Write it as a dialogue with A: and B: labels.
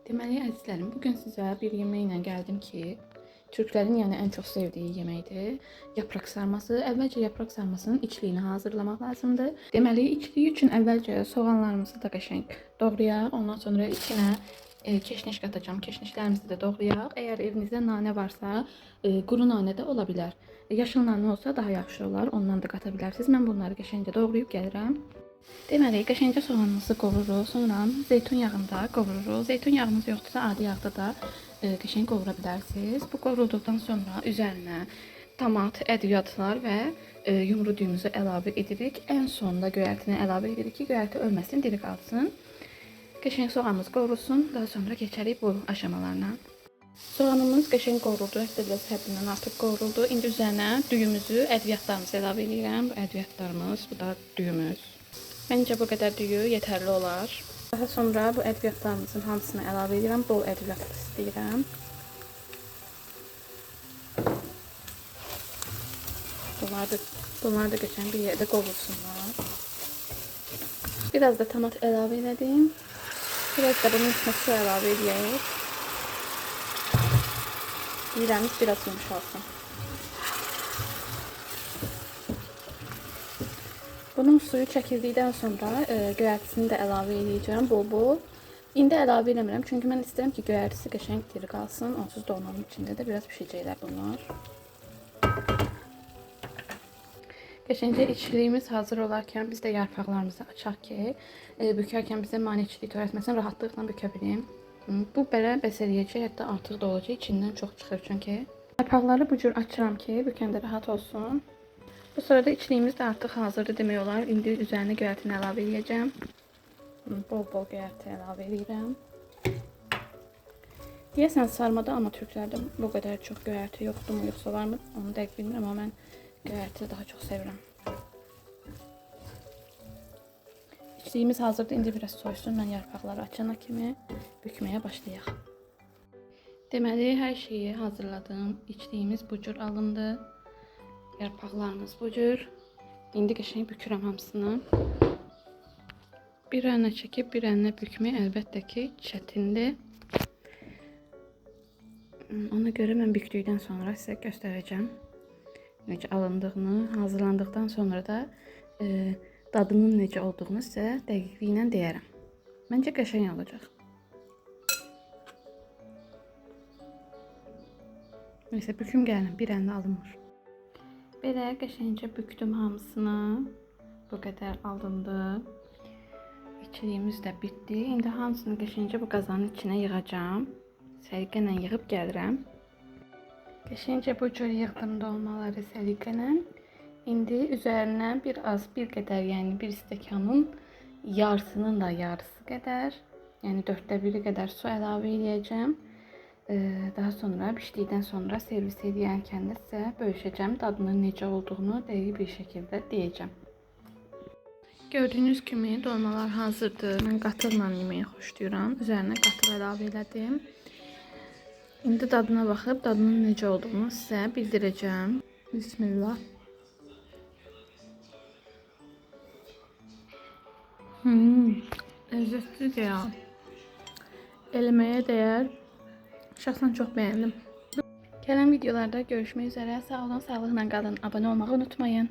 A: Deməli, əzizlərim, bugün sizə bir yeməklə gəldim ki, türklərin yəni ən çox sevdiyi yeməkdir. Yapraq sarması. Əvvəlcə yapraq sarmasının içliyini hazırlamaq lazımdır. Deməli, içliyi üçün əvvəlcə soğanlarımızı da qəşəng doğrayaq. Ondan sonra içinə keşniş qatacağam. Keşnişlərimizi də doğrayaq. Əgər evinizdə nanə varsa, quru nanə də ola bilər. Yaşıl nanə olsa daha yaxşı olar. Ondan da qata bilərsiniz. Mən bunları qəşəngcə doğrayıb gəlirəm. Deməli, qəşəngcə soğanımızı qovururuq, sonra zeytun yağında qovururuq. Zeytun yağınız yoxdursa, adi yağda da qəşəng qovura bilərsiniz. Bu qovrulduqdan sonra üzərinə tomat, ədviyyatlar və yumru düyümüzü əlavə edirik. Ən sonda göyərtini əlavə edirik ki, göyərti ölməsin, diri qalsın. Qəşəng soğanımız qovrulsun, daha sonra keçərik bu aşamalarına. Soğanımız qəşəng qovruldu, hətta biraz həddindən artıq qovruldu. İndi üzərinə düyümüzü, ədviyyatlarımızı əlavə edirəm. Bu ədviyyatlarımız, bu da düyümüz. Məncə bu qədər düyü yetərli olar. Daha sonra bu ədviyyatlarımızın hamısını əlavə edirəm. Bol ədviyyatlı istəyirəm. Bunlar da qəşəng bir yerdə qovrulsunlar. Biraz da tomat əlavə elədim. Biraz da bunun üstünə su əlavə edək. Mirəmiz biraz yumşalsın. Bunun suyu çəkildikdən sonra göyərtisini də əlavə edəcəm bol-bol. İndi əlavə eləmirəm, çünki mən istəyirəm ki, göyərtisi qəşəng diri qalsın. Onsuz dolmanın içində də biraz bişəcəklər bunlar. Qəşəngcə içliyimiz hazır olarkən biz də yarpaqlarımızı açaq ki, bükərkən bizə maneçilik törətməsin, rahatlıqla bükə bilim. Bu belə bəs eləyəcək, hətta artıq da olacaq, içindən çox çıxır çünki. Yarpaqları bu cür açıram ki, bükəndə rahat olsun. Bu sırada içliyimiz də artıq hazırdır demək olar. İndi üzərinə göyərtini əlavə edəcəm. Bol-bol göyərti əlavə edirəm. Deyəsən sarmada, amma türklərdə bu qədər çox göyərti yoxdur mu, yoxsa varmı? Onu dəqiq bilmirəm, amma mən göyərti daha çox sevirəm. İçliyimiz hazırdır. İndi biraz soysun. Mən yarpaqları açana kimi bükməyə başlayaq. Deməli, hər şeyi hazırladım. İçliyimiz bu cür alındı. Yarpaqlarımız bu cür. İndi qəşəng bükürəm hamısını. Bir əlinə çəkib, bir əlinə bükmək əlbəttə ki, çətindir. Ona görə mən bükdükdən sonra sizə göstərəcəm necə alındığını, hazırlandıqdan sonra da dadının necə olduğunu sizə dəqiqliklə deyərəm. Məncə qəşəng olacaq. Neysə, büküm gəlin, bir əllə alınmır. Belə qəşəngcə bükdüm hamısını. Bu qədər alındı. İçliyimiz də bitdi. İndi hamısını qəşəngcə bu qazanın içinə yığacağam. Səliqə ilə yığıb gəlirəm. Qəşəngcə bu cür yığdım dolmaları səliqə ilə. İndi üzərinə bir az, bir qədər, yəni bir stəkanın yarısının da yarısı qədər, yəni 1/4 qədər su əlavə eləyəcəm. Daha sonra bişdikdən sonra servis edərkən də sizə bölüşəcəm, dadının necə olduğunu dəqiq bir şəkildə deyəcəm. Gördüyünüz kimi dolmalar hazırdır. Mən qatıqla yeməyi xoşlayıram. Üzərinə qatıq əlavə elədim. İndi dadına baxıb dadının necə olduğunu sizə bildirəcəm. Bismillah. Lezzetlidir ya. Eləməyə dəyər. Şəxsən çox bəyəndim. Gələn videolarda görüşmək üzrə. Sağ olun, sağlıqla qalın. Abunə olmağı unutmayın.